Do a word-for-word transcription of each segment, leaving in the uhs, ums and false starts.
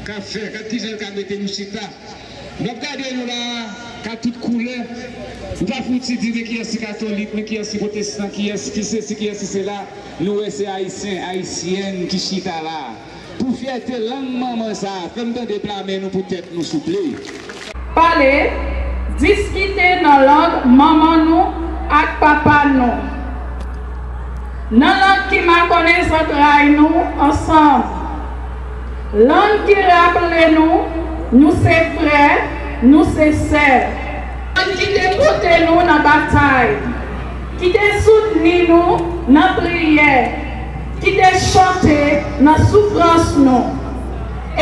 Ka fè, gad kijan l ka mete nou chita. W ap gade nou la a, ka tout koulè. Nou pa fouti di ni kiyès ki katolik, ni kiyès ki pwotestan, kiyès ki sesi, kiyès ki sela. Nou wè se Ayisyen, Ayisyèn ki chita la a. Pou fyète lang manman sa a, fè m tande pla men nou pou tèt nou, souple. Pale, diskite nan lang manman nou ak papa nou. Nan lang ki makonnen zantray nou ansanm. Lang ki raple nou, nou se frè, nou se sè. Lang ki te pote nou nan batay, ki te soutni nou nan priyè, ki te chante nan soufrans nou,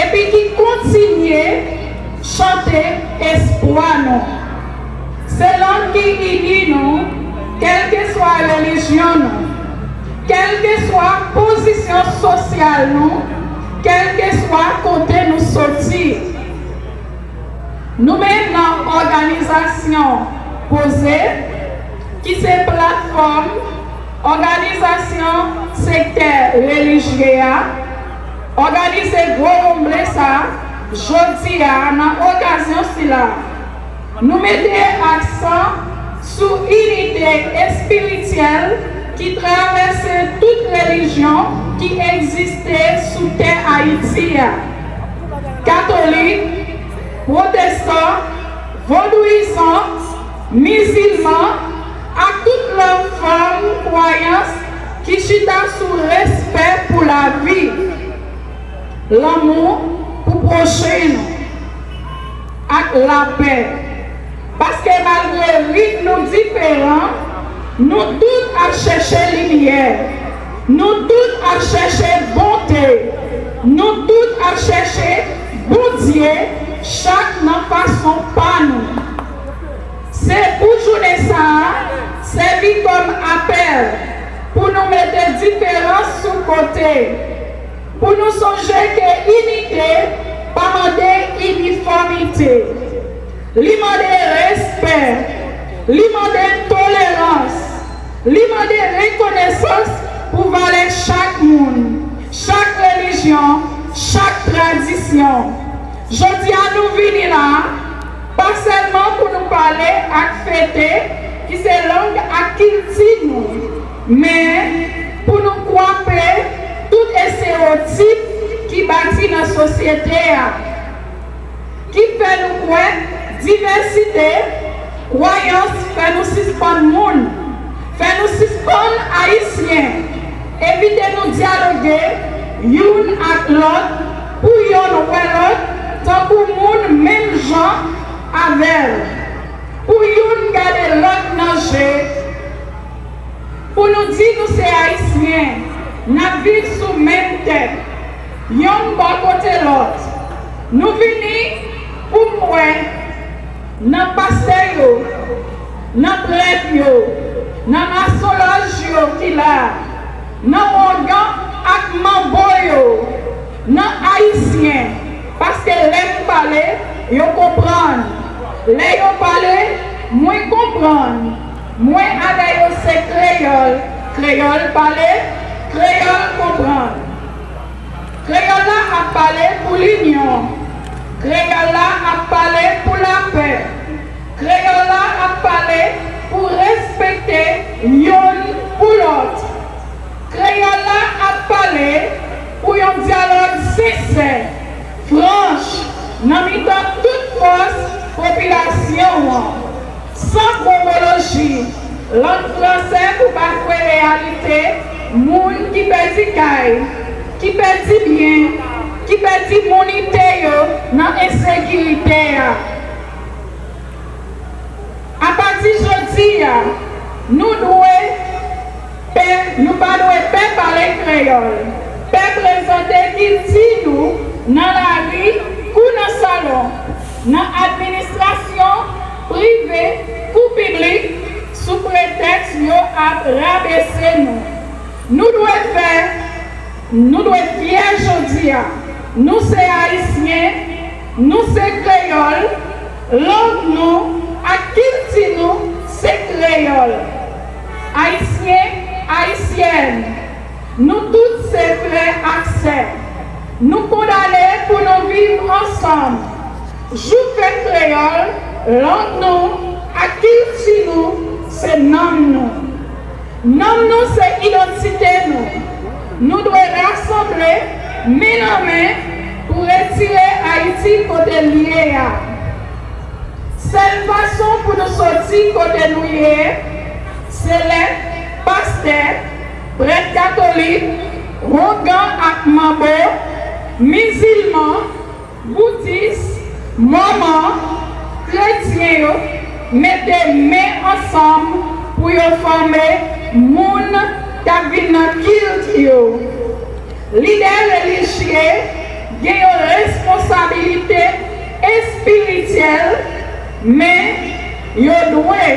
epi ki kontinye chante espwa nou. Se lang ki ini nou, kèlkeswa relijyon nou, kèlkeswa pozisyon sosyal nou, kèlkeswa kote nou soti. Nou menm nan òganizasyon Poze, ki se platfòm òganizasyon sektè relijye a, òganize gwo wonmble sa a jodi a nan okazyon sila. Nou mete aksan sou inite espirityèl ki travèse tout relijyon ki egziste sou tè Ayiti a. Katolik, pwotestan, vodouyizan, mizilman, ak tout lòt fòm kwayans ki chita sou respè pou lavi, lanmou pou pwochen nou, ak lapè. Paske malgre rit nou diferan, nou tout ap chèche limyè. Nou tout ap chèche bonte. Nou tout ap chèche Bondye, chak nan fason pa nou. Se pou jounen sa a sèvi kòm apèl pou nou mete diferans sou kote, pou nou sonje ke inite pa mande inifòmite. Li mande respè. Li mande tolerans. Li mande rekonesans pou valè chak moun, chak relijyon, chak tradisyon. Jodi a nou vini la, pa sèlman pou nou pale ak fete, ki se lang ak kilti nou, men pou nou kwape tout estewotip ki bati nan sosyete a, ki fè nou kwè divèsite kwayans fè nou sispann moun, fè nou sispann Ayisyen, evite nou dyaloge youn ak lòt pou yonn wè lòt tankou moun menm jan avè l, pou youn gade lòt nan je, pou nou di nou se Ayisyen, n ap viv sou menm tè, yonn bò kote lòt. Nou vini pou m wè nan pastè yo, nan prèt yo, nan masonlòj yo ki la, nan wongan ak manbo yo, nan Ayisyen, paske lè m pale, yo konprann. Lè yo pale, mwen konprann. Mwen avè yo se kreyòl, kreyòl pale, kreyòl konprann. Kreyòl la ap pale pou linyon. Kreyòl la ap pale pou lapè. Kreyòl la ap pale pou respekte yonn pou lòt. Kreyòl la ap pale pou yon dyalòg sensè, franch, nan mitan tout fòs popilasyon an. San gwo boloji, lang fransè pou bafwe reyalite moun ki pèdi kay, ki pèdi byen, ki pèdi mounite yo nan ensekirite a. Apati jodi a, nou dwe pè, nou pa dwe pè pale kreyòl, pè prezante kilti nou nan lari kou nan salon, nan administrasyon prive kou piblik, sou pretèks yo ap rabese nou. Nou dwe fè, nou dwe fyè jodi a. Nou se Ayisyen, nou se kreyòl, lang nou ak kilti nou se kreyòl. Ayisyen, Ayisyèn, nou tout se frè ak sè. Nou kondane pou nou viv Jou fèt kreyòl, lang nou ak kilti nou se nanm nou. Nanm nou se idantite nou. Nou dwe rasanble men nan men pou retire Ayiti kote l ye a. Sèl fason pou nou soti kote nou ye, se lè pastè, prèt katolik, houngan ak manbo, mizilman, boudis, mòmon, kretyen yo mete men ansanm pou yo fòme moun k ap vin nan kilt yo. Lidè relijye gen yon responsabilite espirityèl, men yo dwe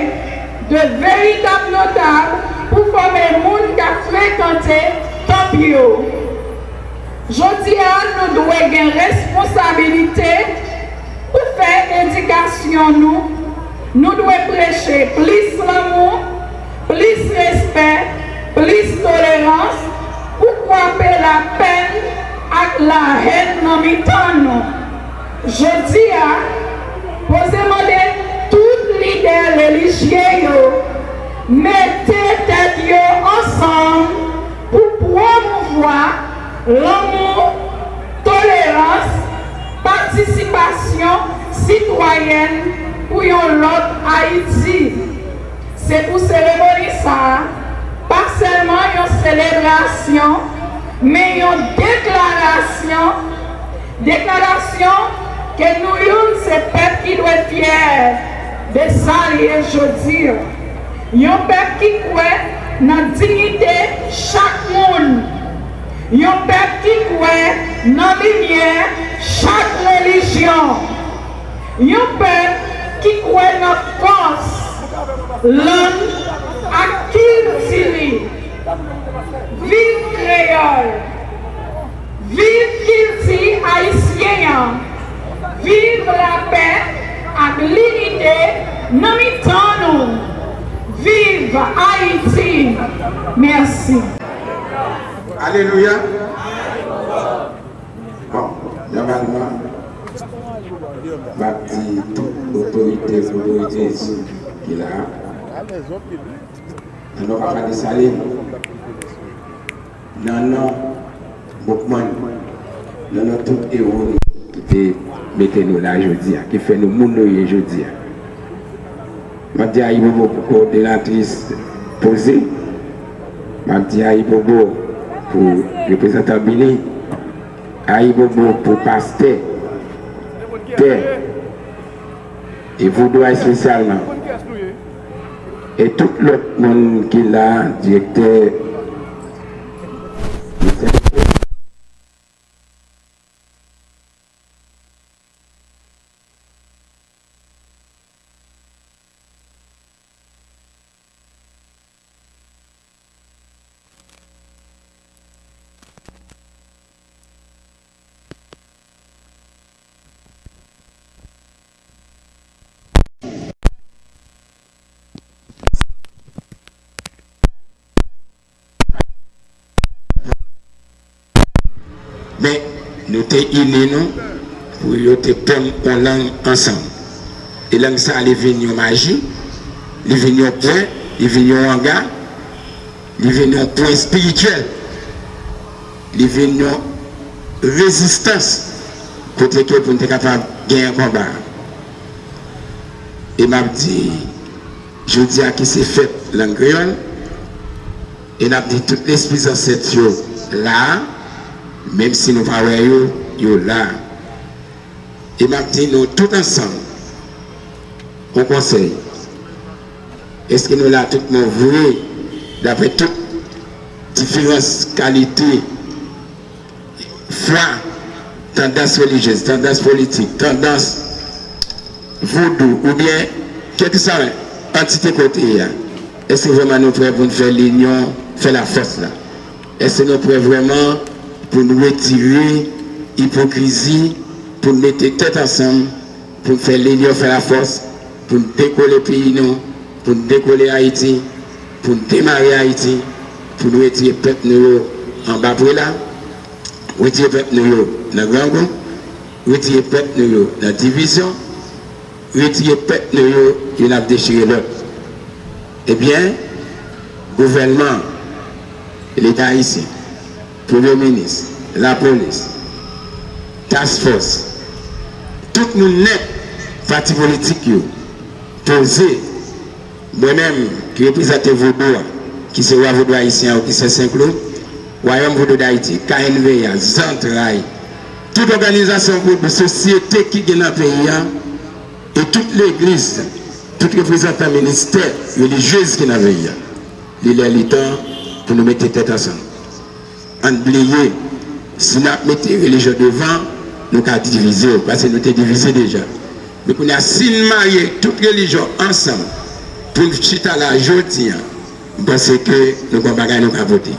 de veritab notab pou fòme moun k ap frekante tanp yo. Jodi a, nou dwe gen responsabilite pou fè edikasyon nou. Nou dwe preche plis lanmou, plis respè, plis tolerans pou kwape lapèn ak lahèn nan mitan nou. Jodi a, poze mande tout lidè relijye yo mete tèt yo ansanm pou pwomouvwa lanmou, tolerans, patisipasyon sitwayèn pou yon lòt Ayiti. Se pou seremoni sa a, pa sèlman yon selebrasyon, men yon deklarasyon, deklarasyon ke nou youn se pèp ki dwe fyè de sa l ye jodi a. Yon pèp ki kwè nan diyite chak moun. Yon pèp ki kwè nan limyè chak relijyon. Yon pèp ki kwè nan fòs lang ak kilti li. Viv kreyòl! Viv kilti ayisyen an! Viv lapè ak linite nan mitan nou! Viv Ayiti! Mèsi. Alelouya! Bon, nòmalman, m ap di tout otorite, otorite ki la a, nan non Papa Desalin, nan non Boukman, nan non tout ewo nou ki te mete nou la jodi a, ki fè nou moun nou ye jodi a. M ap di ayibobo pou kowòdinatris Poze. M ap di ayibobo pou reprezantan Bini. Ayibobo pou pastè Tè e Voudou a espesyalman. E tout lòt moun ki la, direktè. Men, nou te ini nou pou yo te ponn yon lang ansanm. E lang sa a, li vin yon maji, li vin yon pwen, li vin yon anga, li vin yon pwen espirityèl, li vin yon rezistans kote ke pou n te kapab genyen konba a. E m ap di, jodi a ki se fèt lang kreyòl, e n ap di tout lespri zansèt yo la a, menm si nou pa wè yo, yo la a. E m ap di nou tout ansanm, yon konsèy, èske nou la tout bon vre, daprè tout diferans kalite fwa, tandans relijyez, tandans politik, tandans vodou, oubyen kèlkeswa antite kote a, èske vrèman nou prè pou n fè linyon, fè lafòs la? Èske nou prè vrèman pou n retire ipokrizi, pou n mete tèt ansanm, pou n fè linyon, fè lafòs, pou n dekole peyi nou, pou n dekole Ayiti, pou n demare Ayiti, pou n retire pèp nou yo anba prela, retire pèp nou yo nan grangou, Retire pèp nou yo nan divizyon, retire pèp nou yo, youn ap dechire lòt. Ebyen, gouvènman, Leta ayisyen, Premye Minis, Lapolis, Task Force, tout moun nèt, pati politik yo, poze. Mwen menm, ki reprezante vodou a, ki se wa vodou ayisyen an, ki se Senklou, Wayòm Vodou Dayiti, K N V A, Zantray, tout òganizasyon vodou, sosyete ki gen nan peyi a, e tout legliz, tout reprezantan ministè relijyez ki nan peyi a. Li lè, li tan pou nou mete tèt ansanm. Ann bliye, si n ap mete relijyon devan, nou ka divize w, paske nou te divize deja. Men kounye a, si n marye tout relijyon ansanm pou n chita la jodi a, m panse ke nou gen yon bagay nou ka pote.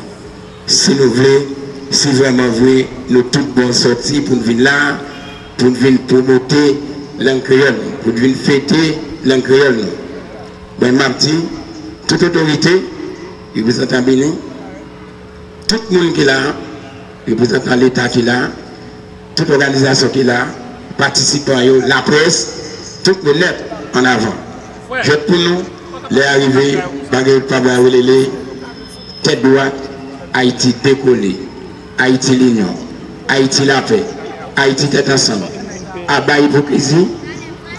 Si nou vle, si vrèman vre nou tout bon sòti pou n vin la, pou n vin pwomote lang kreyòl nou, pou n vin fete lang kreyòl nou. Mwen, m ap di, tout otorite, reprezantan Bini, tout moun ki la, reprezantan Leta ki la, tout òganizasyon ki la, patisipan yo, laprès, tout moun nèt, an avan. Jwèt pou nou, lè a rive, bagay pa bwa welele, tèt dwat, Ayiti dekole, Ayiti linyon, Ayiti lapè, Ayiti tèt ansanm. Aba ipokrizi,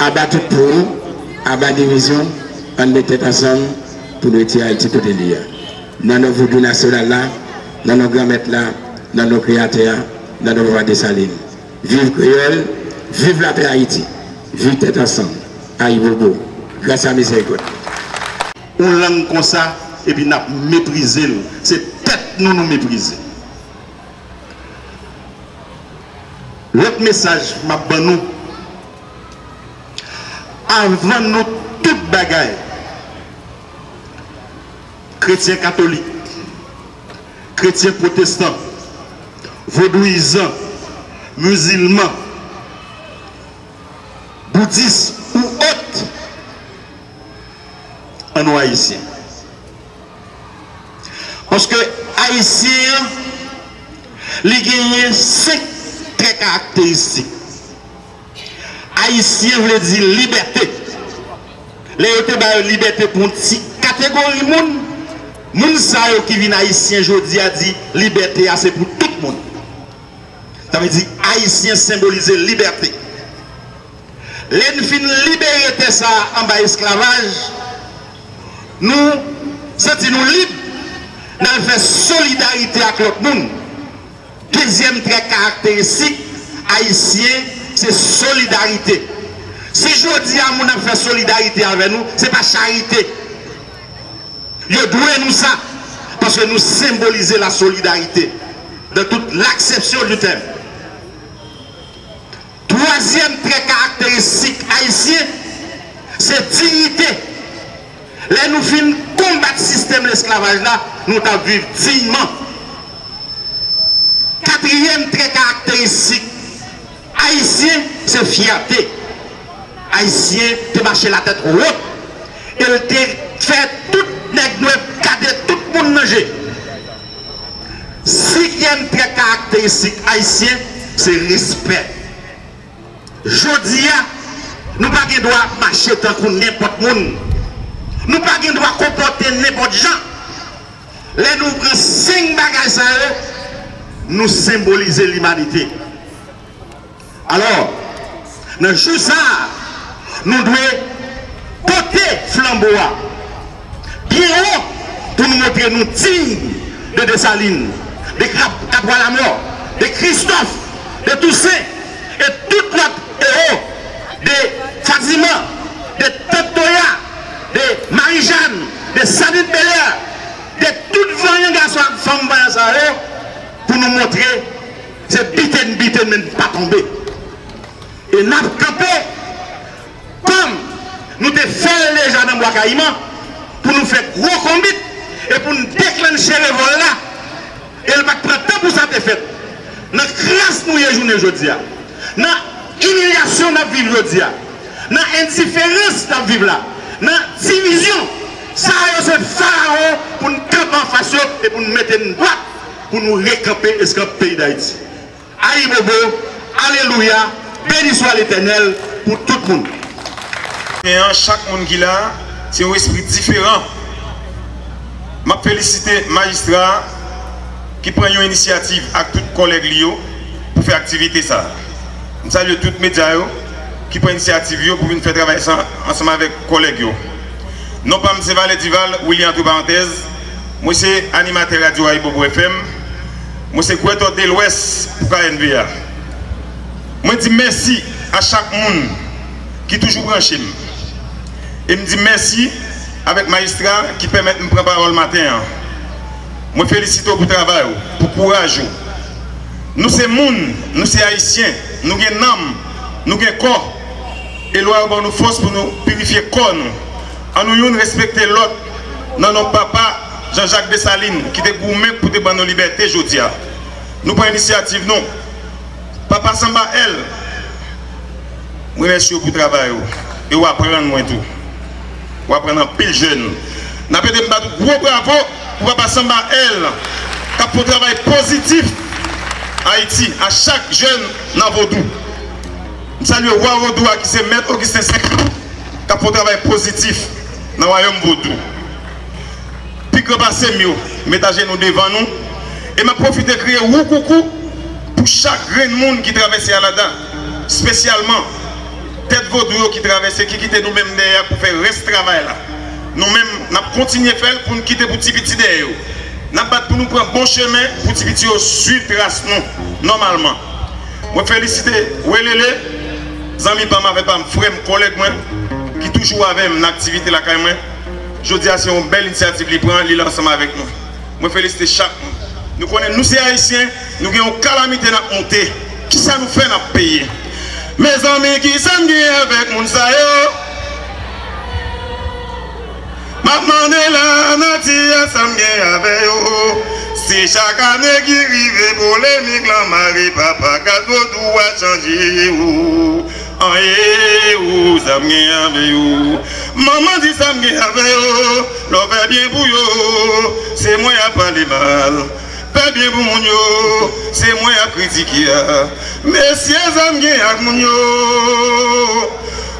aba tout pouri, aba divizyon, ann met tèt ansanm pou nou retire Ayiti kote li a. Nan non vodou nasyonal la, nan non Granmèt la, nan non Kreyatè a, nan non Papa Desalin. Viv kreyòl, viv lapè Ayiti, viv tèt ansanm, ayibobo, gras a mizèrikòd. Yon lang konsa, epi n ap meprize l, se tèt nou nou meprize. Lòt mesaj m ap ban nou, avan nou tout bagay, kretyen katolik, kretyen pwotestan, vodouyizan, mizilman, boudis ou òt, ann nou ayisyen. Paske ayisyen an, li genyen senk trè karakteristik. Ayisyen vle di libète. Lè yo te ba yo libète pou yon ti kategori moun, moun sa yo ki vin ayisyen jodi a di libète a se pou tout moun. Sa vle di ayisyen senbolize libète. Lè n fin libere tè sa a anba esklavaj, nou santi nou lib, n al fè solidarite ak lòt moun. Dezyèm trè karakteristik ayisyen, se solidarite. Si jodi a moun ap fè solidarite avè nou, se pa charite. Yo dwe nou sa, paske nou senbolize la solidarite, dans toute l'acception du terme. Twazyèm trè karakteristik ayisyen, se diyite. Lè nou fin konbat sistèm lesklavaj la, nou t ap viv diyman. Katriyèm trè karakteristik ayisyen, se fyète. Ayisyen te mache latèt wot, e l te fè tout nèg nwè gade tout moun nan je. Senkyèm trè karakteristik ayisyen, se respè. Jodi a, nou pa gen dwa mache tankou nenpòt moun. Nou pa gen dwa konpòte nenpòt jan. Lè nou pran senk bagay sa yo, nou senbolize limanite. Alò, nan jou sa a, nou dwe pote flanbo a byen wo pou nou montre nou diy de Desalin, de Kap-, Kapwa Lamò, de Kristòf, de Tousen e tout lòt ewo, de Fatima, de Tant Toya, de Marijàn, de Sanit Belè, de tout vanyan gason ak fanm vanyan sa yo, pou nou montre se bite n bite n, men n pa tonbe. E n ap kanpe kòm nou te fè l deja nan Bwa Kayiman, pou nou fè gwo konbit e pou n deklanche revòl la. E l pa t pran tan pou sa te fèt. Nan kras nou ye jounen jodi a, nan imilyasyon n ap viv jodi a, nan endiferans n ap viv la, nan divizyon, sa yo se farawon pou n kanpe anfas yo e pou n mete n dwat pou nou rekanpe eskanp peyi Dayiti. Ayibobo, alelouya, Beni swa Letènèl pou tout moun. Gen an, chak moun ki la, se yon espri diferan. M ap felisite majistra a ki pran yon inisyativ ak tout kòlèg li yo pou fè aktivite sa a. M salye tout medya yo ki pran inisyativ yo pou vin fè travay sa ansanm avèk kòlèg yo. Non pa m se Valè Dival, Willy antre parantèz. Mwen se animatè radyo Ayibobo F M. Mwen se Gwètò Delwès pou K N V A. Mwen di mèsi a chak moun ki toujou branche m. E m di mèsi avèk majistra ki pèmèt m pran pawòl maten an. Mwen felisite w pou travay ou, pou kouraj ou. Nou se moun, nou se Ayisyen, nou gen nanm, nou gen kò. E lwa yo ban nou fòs pou nou pirifye kò nou. Ann nou youn respekte lòt nan non Papa Jean Jacques Dessalines ki te goumen pou te ban nou libète jodi a. Nou pran inisyativ nou. Papa Sanba L, m remèsye w pou travay ou. E w aprann mwen tou. W aprann anpil jèn. N ap ede m bat gwo bravo pou Papa Sanba L k ap fè yon travay pozitif Ayiti a chak jèn nan Vodou. M salye wa Vodou a ki se Mèt Augustin Saint-Louis k ap fè yon travay pozitif nan wayòm Vodou. Pi gran pase m yo, met ajenou devan nou. E m ap pwofite kriye woukoukou pou chak grenn moun ki travèse Alada, espesyalman tèt vodou yo ki travèse, ki kite nou menm dèyè pou fè rès travay la. Nou menm, n ap kontinye fè l pou n kite pou ti piti dèyè yo. N ap bat pou nou pran bon chemen pou ti piti yo swiv tras nou nòmalman. Mwen felisite Welele, zanmi pa m, avè pa m, frè m, kòlèg mwen, ki toujou avè m nan aktivite lakay mwen. Jodi a se yon bèl inisyativ li pran, li la ansanm avèk nou. Mwen felisite chak moun. Nou konnen nou se Ayisyen, nou gen yon kalamite n ap moute. Kisa nou fè n ap peye? Mezanmi, kisa m gen avèk moun sa yo? M ap mande lanati a sa m gen avè yo. Se chak ane ki rive polemik lan mare papa gad vodou a chanje ou. An e ou sa m gen avè yo. Manman di sa m gen avè yo. Lè w fè byen pou yo, se mwen y ap pale mal. Fè byen pou moun yo, se mwen y ap kritike a. Mesye sa m gen ak moun yo.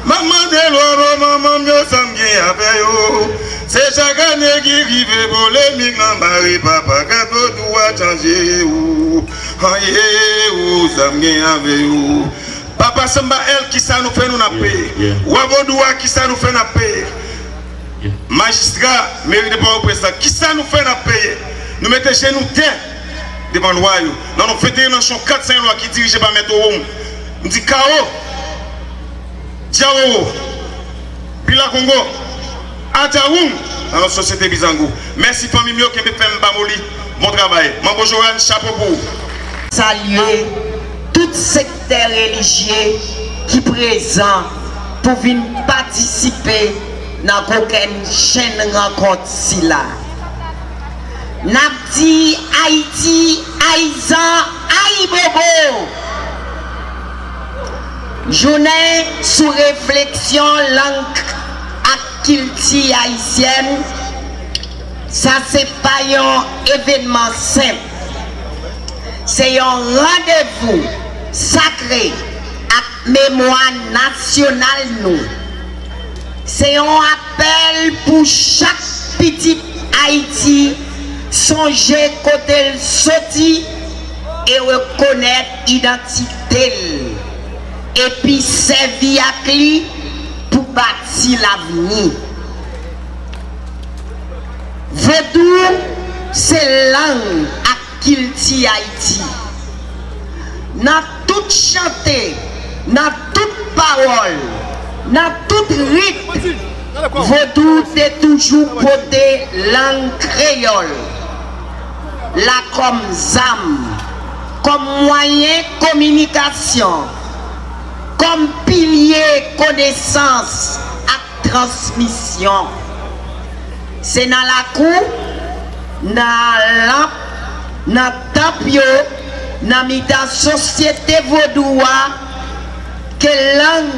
M ap mande lwa bò manman m yo sa m gen avè yo. Se chak ane ki rive polemik lan mare papa gad vodou a chanje ou. An e ou sa m gen avè yo. Papa Sanba L, kisa nou fè nou n ap peye? Wa vodou a, kisa nou fè n ap peye? Majistra meri de Pòtoprens la, kisa nou fè n ap peye? Nou mete jenou tè devan lwa yo. Nan non venteyen nanchon kat san yon lwa ki dirije pa Mèt Owom. M di kawo, dyawowo, bilakongo, adyawoum nan non sosyete Bizango. Mèsi fanmi m yo, kenbe fèm, pa moli. Bon travay. Manbo Joran, chapo pou ou. Salye tout sektè relijye ki prezan pou vin patisipe nan kokennchenn rankont sila. N ap di Ayiti, Ayizan, Ayibobo! Jounen sou refleksyon lang ak kilti ayisyèn, sa se pa yon evènman senp. Se yon randevou sakre ak memwa nasyonal nou. Se yon apèl pou chak pitit Ayiti sonje kote l soti e rekonèt idantite l, epi sèvi ak li pou bati lavni. Vodou se lang ak kilti Ayiti. Nan tout chante, nan tout pawòl, nan tout rit, vodou te toujou pote lang kreyòl la kòm zam, kòm mwayen kominikasyon, kòm pilye konesans ak transmisyon. Se nan lakou, nan lanp, nan tanp yo, nan mitan sosyete vodou a, ke lang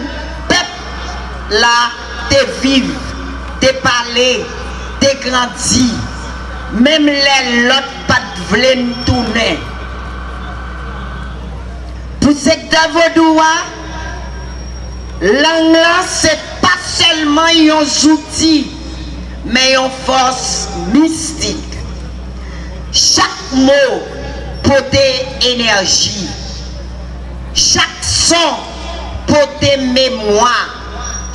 pèp la te viv, te pale, te grandi, menm lè lòt pa t vle n tounen. Pou sektè vodou a, Lang lan se pa sèlman yon zouti, men yon fòs mistik. Chak mo pote enèji. Chak son pote memwa.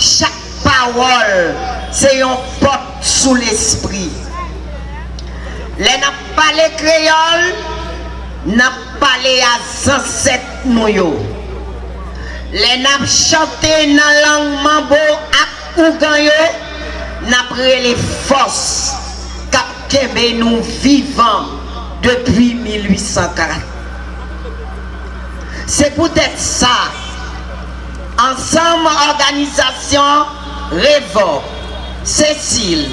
Chak pawòl se yon pòt sou lespri. Lè n ap pale kreyòl, n ap pale a zansèt nou yo. Lè n ap chante nan lang manbo ak ougan yo, n ap rele fòs k ap kenbe nou vivan depi mil uit san karant. Se poutèt sa, ansanm òganizasyon Revò, Sesil,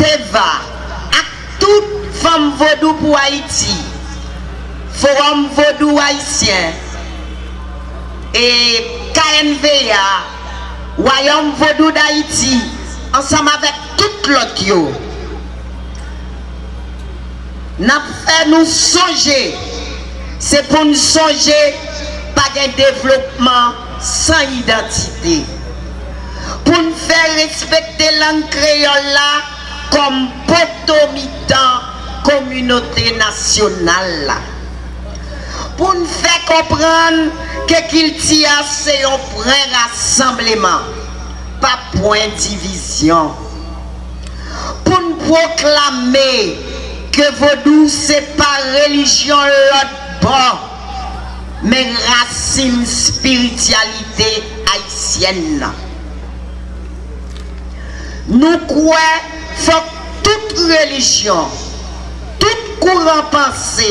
Teva ak tout Fanm Vodou pou Ayiti, Fowòm Vodou Ayisyen, e K N V A, Wayòm Vodou Dayiti, ansanm avèk tout lòt yo. N ap fè nou sonje, se pou n sonje pa gen devlopman san idantite. Pou n fè respekte lang kreyòl la kòm poto mitan kominote nasyonal la. Pou n fè konprann ke kilti a se yon pwen rasanbleman, pa pwen divizyon. Pou n pwoklame ke vodou se pa relijyon lòt bò, men rasin espirityalite ayisyèn nan. Nou kwè fòk tout relijyon, tout kouran panse,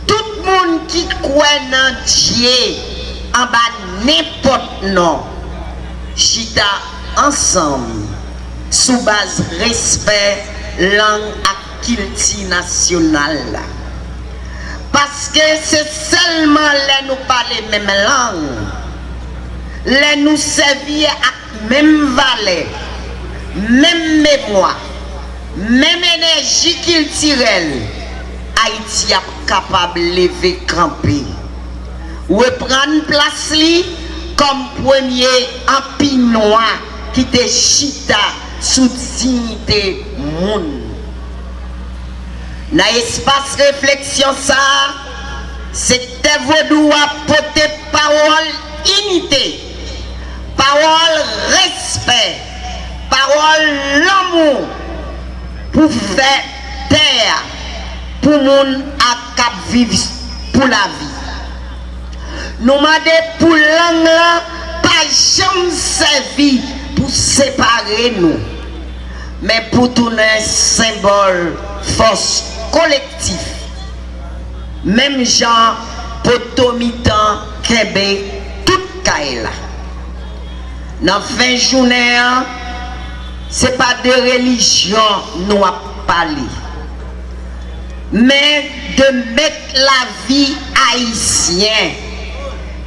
tout moun ki kwè nan Dye anba nenpòt non, chita ansanm sou baz respè lang ak kilti nasyonal la. Paske se sèlman lè nou pale menm lang, lè nou sèvi ak menm valè, menm memwa, menm enèji kiltirèl, Ayiti ap kapab leve kanpe, reprann plas li kòm premye anpi nwa ki te chita sou diyite moun. Nan espas refleksyon sa a, sektè vodou a pote pawòl inite, pawòl respè, pawòl lanmou pou fè tè a, pou moun ak k ap viv pou lavi. Nou mande pou lang lan pa janm sèvi pou separe nou, men pou tounen senbòl fòs kolektif, menm jan poto mitan kenbe tout kay la. Nan fen jounen an, se pa de relijyon nou ap pale, men de mèt lavi ayisyen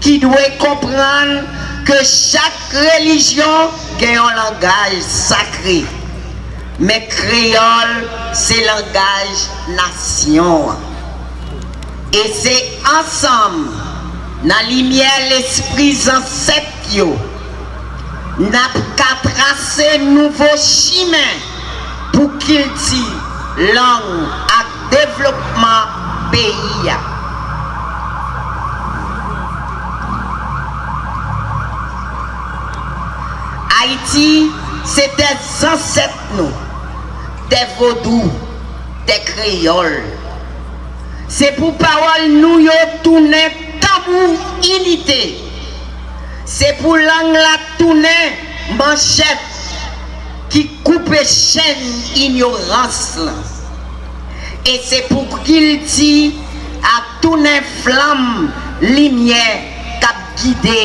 ki dwe konprann ke chak relijyon gen yon langaj sakre, men kreyòl se langaj nasyon an. E se ansanm, nan limyè lespri zansèt yo, n ap ka trase nouvo chimen pou kilti, lang ak devlopman peyi a. Ayiti se tè zansèt nou, tè vodou, tè kreyòl. Se pou pawòl nou yo tounen tanbou inite. Se pou lang la tounen manchèt ki koupe chenn inyorans lan. E se pou kilti a tounen flanm limyè k ap gide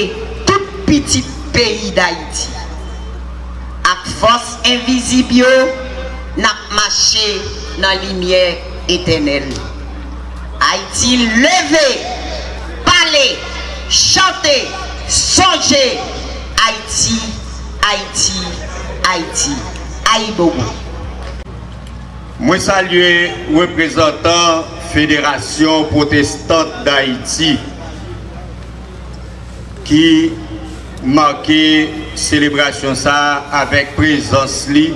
tout pitit peyi Dayiti. Ak fòs envizib yo, n ap mache nan limyè etènèl. Ayiti, leve, pale, chante, sonje Ayiti, Ayiti, Ayiti. Ayibobo. Mwen salye reprezantan Federasyon Pwotestant Dayiti ki make selebrasyon sa a avèk prezans li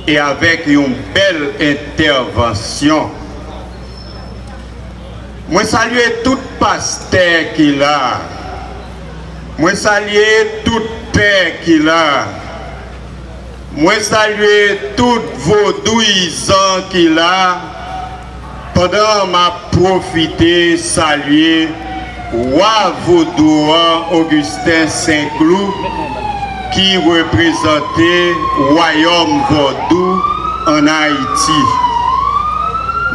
e avèk yon bèl entèvansyon. Mwen salye tout pastè ki la. Mwen salye tout pè ki la. Mwen salye tout vodouyizan ki la, pandan m ap pwofite salye wa vodou an, Augustin Saint-Cloud, ki reprezante wayòm vodou ann Ayiti.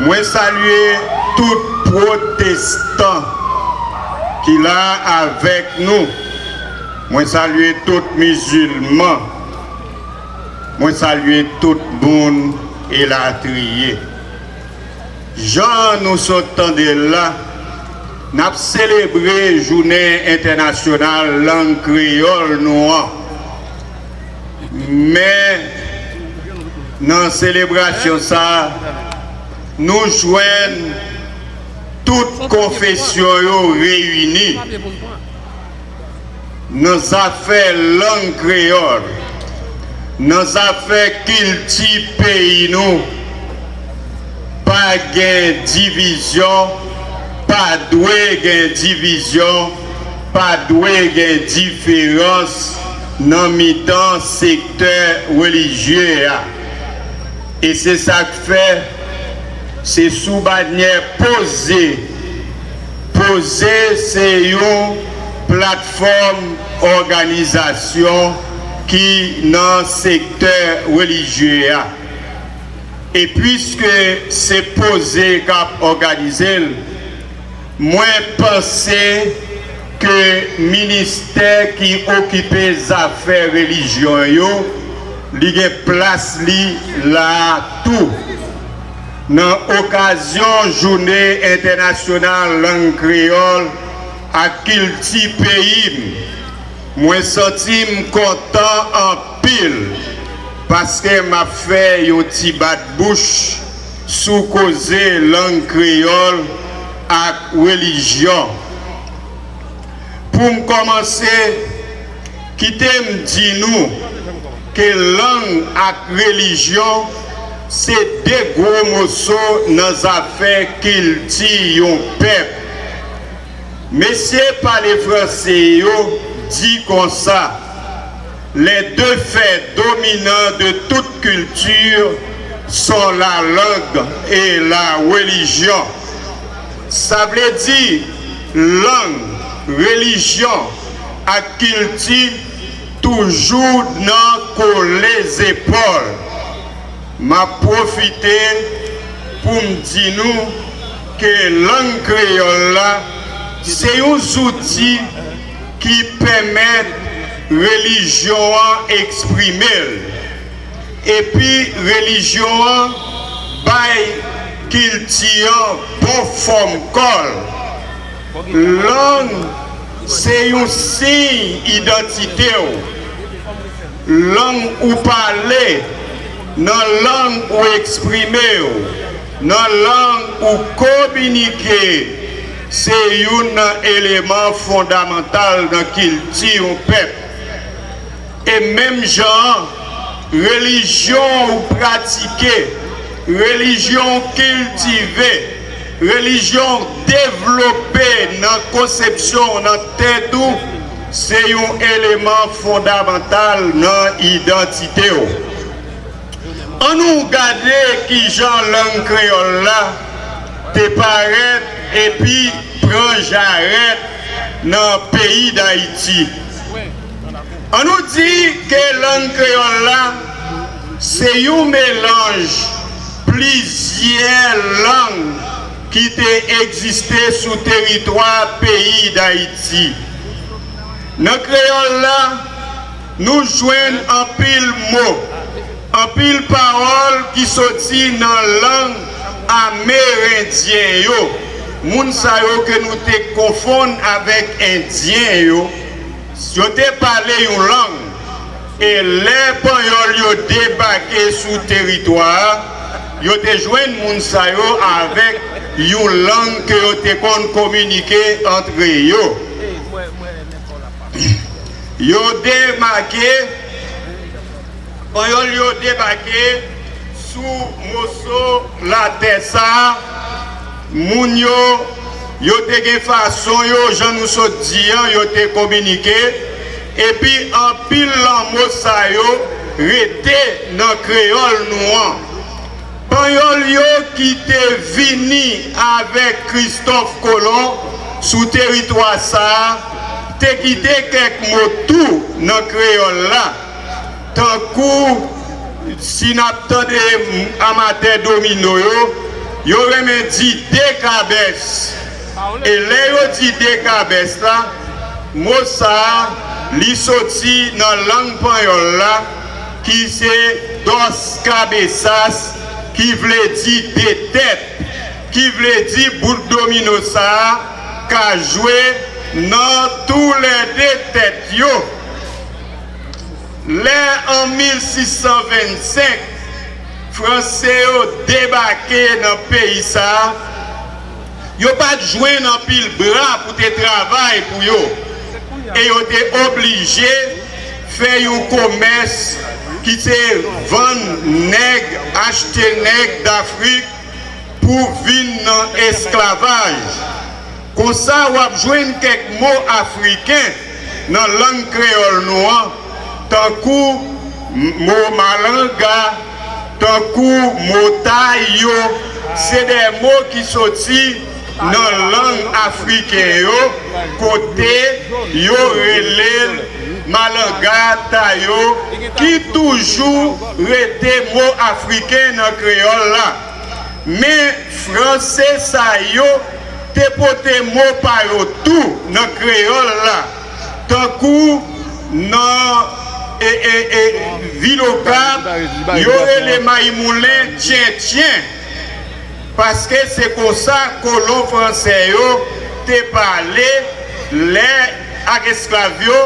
Mwen salye tout pwotestan ki la avèk nou. Mwen salye tout mizilman. Mwen salye tout moun elatriye. Jan nou sot tande l la, n ap selebre Jounen Entènasyonal Lang Kreyòl nou an. Men, nan selebrasyon sa a, nou jwenn tout konfesyon yo reyini. Nan zafè lang kreyòl, nan zafè kilti peyi nou, pa gen divizyon, pa dwe gen divizyon, pa dwe gen diferans nan mitan sektè relijye a. E se sa k fè, se sou banyè Poze. Poze se yon platfòm òganizasyon ki nan sektè relijye a. E piske se Poze k ap òganize l, mwen panse ke ministè ki okipe zafè relijyon yo, li gen plas li la a tou. Nan okazyon Jounen Entènasyonal Lang Kreyòl ak Kilti peyi m, mwen santi m kontan anpil paske m ap fè yon ti bat bouch sou koze lang kreyòl ak relijyon. Pou m kòmanse, kite m di nou ke lang ak relijyon se de gwo moso nan zafè kilti yon pèp. Mesye pale franse yo di konsa, les deux faits dominants de toute culture sont la langue et la religion. Sa vle di, lang, relijyon ak kilti toujou nan kole zepòl. M ap pwofite pou m di nou ke lang kreyòl la se yon zouti ki pèmèt relijyon an eksprime l. Epi relijyon an bay kilti an bon fòm kò l. Lang se yon siy idantite w. Lang ou pale, nan lang ou eksprime w, nan lang ou kominike, se youn nan eleman fondamantal nan kilti yon pèp. E menm jan an, relijyon ou pratike, relijyon ou kiltive, relijyon ou devlope nan konsepsyon w, nan tèt ou, se yon eleman fondamantal nan idantite w. Ann nou gade kijan lang kreyòl la te parèt epi pran jarèt nan peyi Dayiti. Ann nou di ke lang kreyòl la se yon melanj plizyè lang ki te egziste sou teritwa peyi Dayiti. Nan kreyòl la, nou jwenn anpil mo, anpil pawòl ki soti nan lang amerendyen yo. Moun sa yo ke nou te konfonn avèk endyen yo, yo te pale yon lang. E lè panyòl yo debake sou teritwa a, yo te jwenn moun sa yo avèk yon lang ke yo te konn kominike antre yo. Yo demake, Panyòl yo debake sou moso latè sa a, moun yo, yo te gen fason yo, jan nou sot di an, yo te kominike, epi anpil lanmo sa yo rete nan kreyòl nou an. Panyòl yo ki te vini avèk Kristòf Kolon sou teritwa sa a te kite kèk mo tou nan kreyòl la, tankou, si n ap tande amatè domino yo, yo renmen di dekabès. E lè yo di dekabès la, mo sa a, li soti nan lang panyòl la, ki se dos cabezas, ki vle di de tèt, ki vle di bout domino sa a ka jwe nan toulède tèt yo. Lè an mil sis san vennsenk, Franse yo debake nan peyi sa a, yo pa t jwenn anpil bra pou te travay pou yo, e yo te oblije fè yon komès ki te vann nèg, achte nèg Dafrik pou vin nan esklavaj. Konsa, w ap jwenn kèk mo afriken nan lang kreyòl nou an, tankou mo malanga, tankou mo tayo, se de mo ki soti nan lang afriken yo, kote yo rele l malanga, tayo, ki toujou rete mo afriken nan kreyòl la. Men, Franse sa yo te pote mo pa yo tou nan kreyòl la, tankou nan e, e, e, Vilokap, yo rele maymoulen tchentchen, paske se konsa kolon franse yo te pale lè ak esklav yo,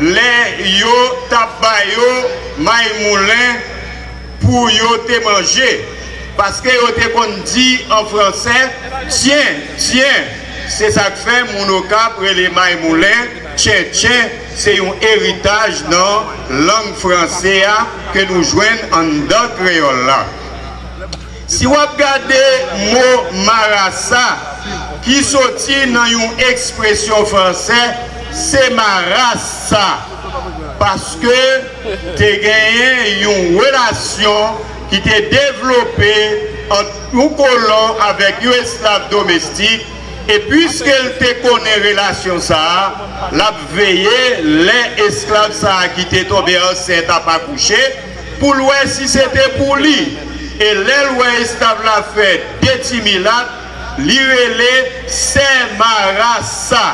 lè yo t ap ba yo maymoulen pou yo te manje, paske yo te konn di an franse, tyen, tyen. Se sa k fè moun Okap rele maymoulen tchentchen. Se yon eritaj nan lang franse a ke nou jwenn anndan kreyòl la. Si w ap gade mo marasa, ki soti nan yon ekspresyon franse, se marasa, paske te genyen yon relasyon ki te devlope ant yon kolon avèk yon esklav domestik, e piske l te konnen relasyon sa a, l ap veye lè esklav sa a ki te tonbe ansent ap akouche, pou l wè si se te pou li. E lè l wè esklav la fè de ti milat, li rele sè marasa.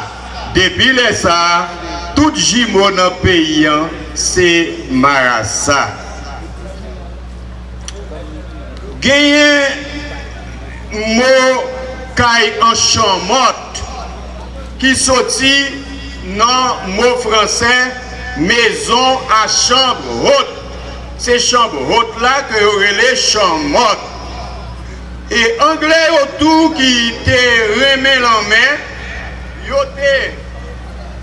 Depi lè sa a, tout jimo nan peyi an se marasa. Genyen mo kay an chanmòt ki soti nan mo franse maison à chambre haute. Se chanm wot la ke yo rele chanmòt. E anglè yo tou ki te renmen lanmè, yo te,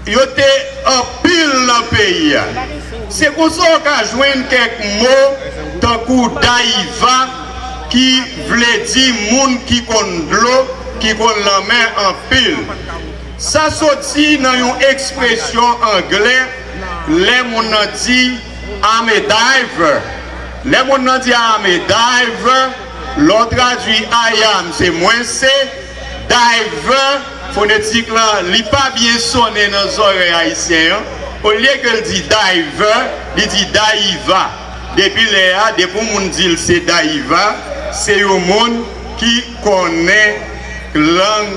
yo te anpil nan peyi a. Se konsa w ka jwenn kèk mo tankou dayiva, ki vle di moun ki konn dlo, ki konn lanmè anpil. Sa soti nan yon ekspresyon anglè, lè moun nan di, "I'm a diver." Lè moun nan di, "I'm a diver," lè w tradui "I am," se mwen se, "diver," fonetik lan, li pa byen sonnen nan zòrèy ayisyen an. Olye ke l di diver, li di dayiva. Depi lè a, depi yon moun di l se dayiva, se yon moun ki konnen lang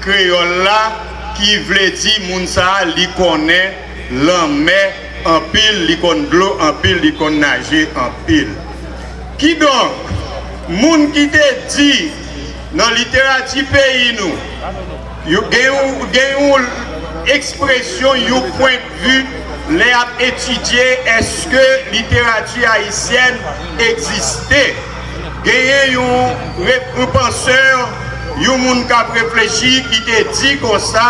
kreyòl la, ki vle di moun sa a, li konnen lanmè anpil, li konn dlo anpil, li konn naje anpil. Kidonk, moun ki te di nan literati peyi nou, yo gen yon, gen yon ekspresyon, yon pwennvi lè y ap etidye èske literati ayisyèn egziste. Genyen yon re-, yon pansè, yon moun k ap reflechi ki te di konsa,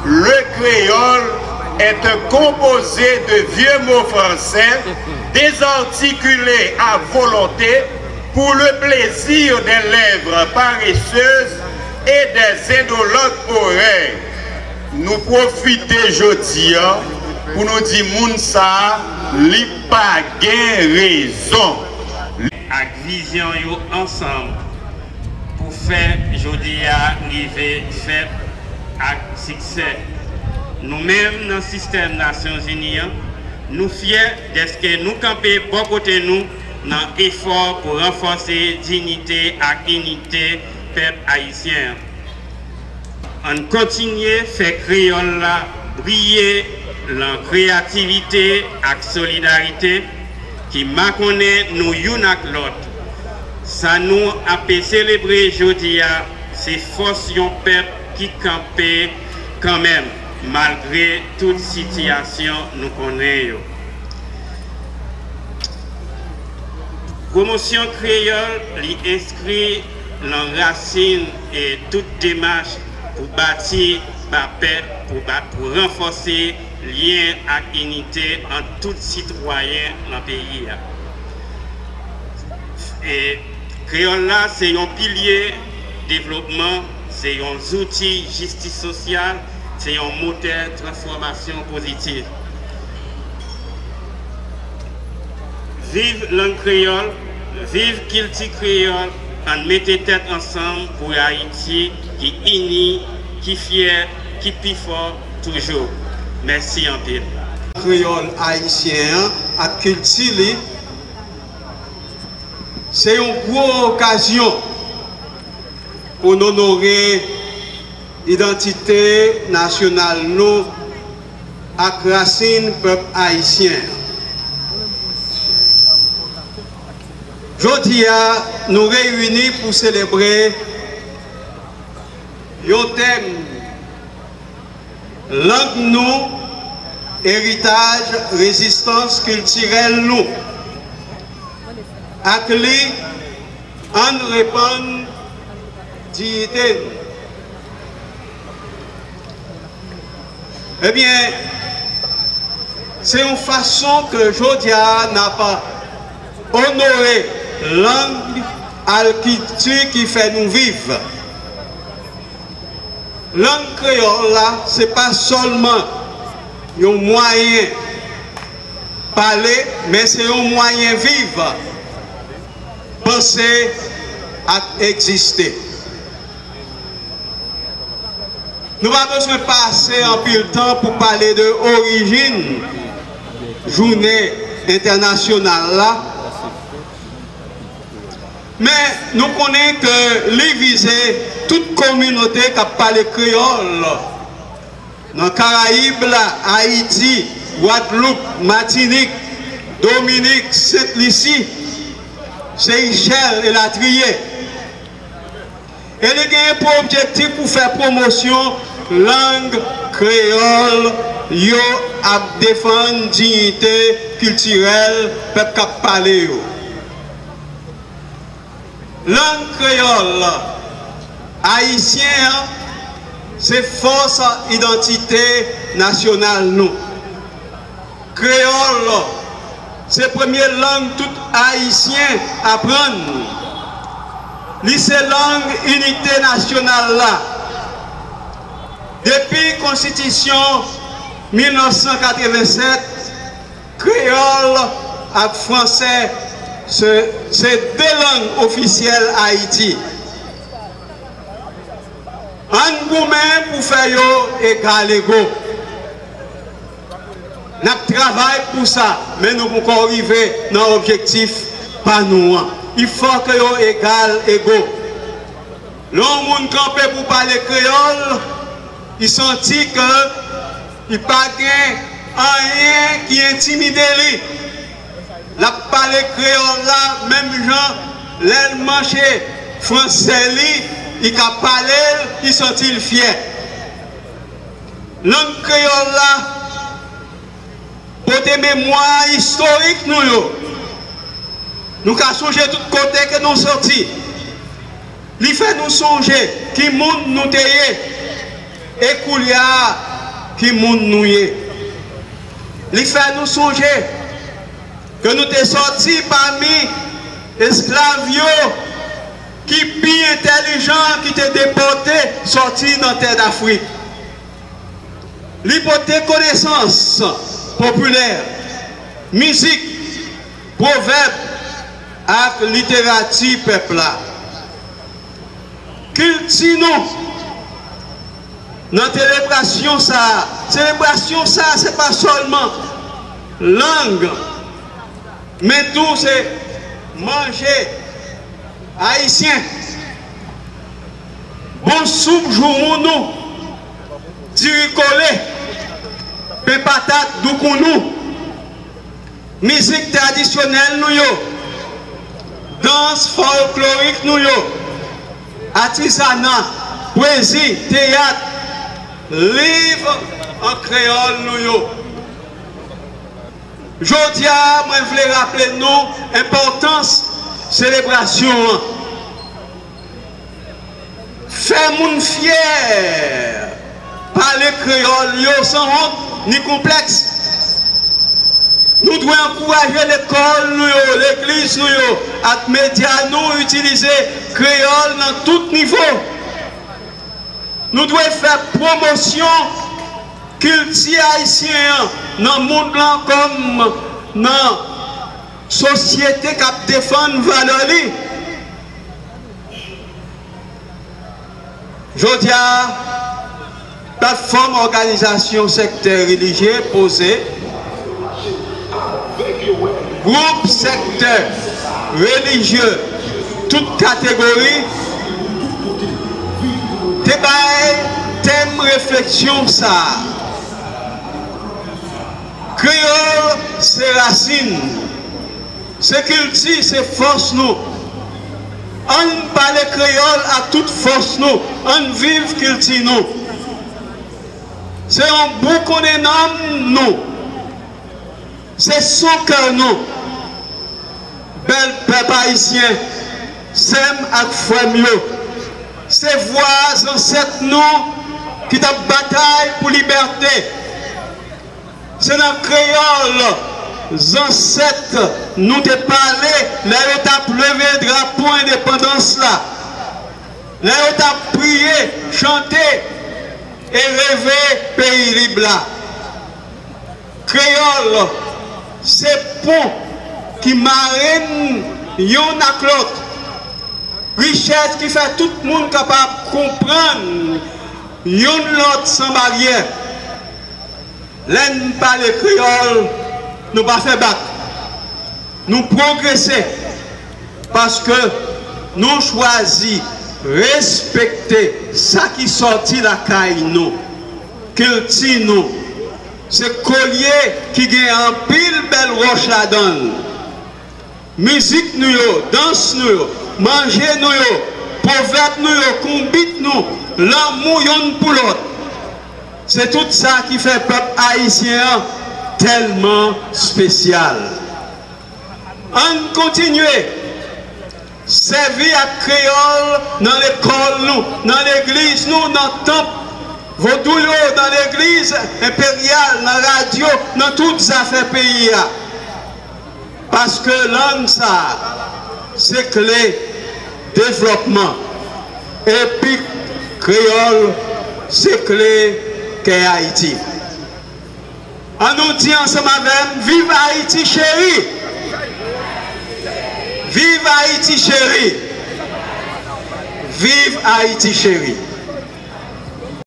le créole Est composé de vieux mots français désarticulés à volonté pour le plaisir des lèvres paresseuses et des indolentes oreilles. Nou pwofite jodi a pou nou di moun sa a, li pa gen rezon. Ak vizyon yo ansanm pou fè jodi a rive fèt ak siksè. Nou menm nan sistèm Nasyonzini an, nou fyè dèske nou kanpe bò kote nou nan efò pou ranfòse diyite ak inite pèp ayisyen an. Ann kontinye fè kreyòl la briye lan kreyativite ak solidarite ki makonnen nou youn ak lòt. Sa nou ape selebre jodi a, se fòs yon pèp ki kanpe kanmenm, malgre tout sitiyasyon nou konnen yo. Pwomosyon kreyòl, li enskri lan rasin e tout demach pou bati, ba pèp, pou ba, pou ranfòse lyen ak inite ant tout sitwayen lan peyi a. E kreyòl la se yon pilye devlopman, se yon zouti jistis sosyal, se yon motè transfòmasyon pozitif. Viv lang kreyòl, viv kilti kreyòl, ann mete tèt ansanm pou Ayiti ki ini, ki fyè, ki pi fò toujou. Mèsi anpil. Kreyòl ayisyen an ak kilti li, se yon gwo okazyon pou n onore idantite nasyonal nou ak rasin pèp ayisyen an. Jodi a, nou reyini pou selebre yon tèm: lang nou, eritaj rezistans kiltirèl nou. Ak li, ann repann diyite nou. Ebyen, se yon fason ke jodi a n ap onore lang ak kilti ki fè nou viv. Lang kreyòl la, se pa sèlman yon mwayen pale, men se yon mwayen viv, panse ak egziste. Nou pa bezwen pase anpil tan pou pale de orijin jounen entènasyonal la, men nou konnen ke li vize tout kominote k ap pale kreyòl nan Karayib la, Ayiti, Gwadloup, Matinik, Dominik, Sent Lisi, Seyichèl, elatriye. E li genyen pou objektif pou fè pwomosyon lang kreyòl yo ak defann diyite kiltirèl pèp k ap pale yo. Lang kreyòl ayisyen an se fòs idantite nasyonal nou. Kreyòl se premye lang tout Ayisyen aprann. Li se lang inite nasyonal la. Depi Konstitisyon mil nèf san katreven sèt, kreyòl ak fransè se, se de lang ofisyèl Ayiti. Ann goumen pou fè yo egal ego. N ap travay pou sa, men nou poko rive nan objektif pa nou an. Li fò ke yo egal ego. Lè yon moun kanpe pou pale kreyòl, li santi ke li pa gen anyen ki entimide li. L ap pale kreyòl la menm jan lè l manche fransè li, li ka pale l, li santi l fyè. Lang kreyòl la pote memwa istorik nou yo. Nou ka sonje tout kote ke nou soti. Li fè nou sonje ki moun nou te ye e koulye a ki moun nou ye. Li fè nou sonje ke nou te sòti pami esklav yo ki pi entèlijan ki te depòte sòti nan tè Dafrik. Li pote konesans popilè, mizik, pwovèb ak literati pèp la. Kilti nou nan selebrasyon sa a. Selebrasyon sa a, se pa sèlman lang, men tou se manje ayisyen. Bon soup joumou nou, diri kole, pen patat, doukounou, mizik tradisyonèl nou yo, dans fòlklorik nou yo, atizana, pwezi, teyat, liv an kreyòl nou yo. Jodi a, mwen vle raple nou enpòtans selebrasyon an. Fè moun fyè pale kreyòl yo san wont ni konplèks. Nou dwe ankouraje lekòl nou yo, legliz nou yo ak medya nou itilize kreyòl nan tout nivo. Nou dwe fè pwomosyon kilti ayisyen an nan mond lan kòm nan sosyete k ap defann valè li. Jodi a, platfòm òganizasyon sektè relijye poze, gwoup sektè relijye tout kategori te bay tèm refleksyon sa a. Kreyòl se rasin, se kilti, se fòs nou. Ann pale kreyòl ak tout fòs nou, ann viv kilti nou. Se yon boukon de nanm nou. Se son kè nou. Bèl pèp ayisyen, sè m ak frè m yo, se vwa zansèt nou ki t ap batay pou libète. Se nan kreyòl zansèt nou te pale lè yo t ap leve drapo endepandans la, lè yo t ap priye, chante e reve peyi lib la. Kreyòl se pon ki mare n youn ak lòt, richès ki fè tout moun kapab konprann youn lòt san baryè. Lè n pale kreyòl, nou pa fè bak. Nou pwogrese paske nou chwazi respekte sa ki sòti lakay nou, kilti nou. Se kolye ki gen anpil bèl wòch ladan l. Mizik nou yo, dans nou yo, manje nou yo, pwovèb nou yo, konbit nou, lanmou yonn pou lòt. Se tout sa ki fè pèp ayisyen an tèlman espesyal. Ann kontinye sèvi ak kreyòl nan lekòl nou, nan legliz nou, nan tanp vodou yo, nan legliz enperyal, nan radyo, nan tout zafè peyi a. Paske lang sa a, se kle devlòpman. Epi kreyòl, se kle kè Ayiti. Ann nou di ansanm avè m, viv Ayiti cheri! Viv Ayiti cheri! Viv Ayiti cheri!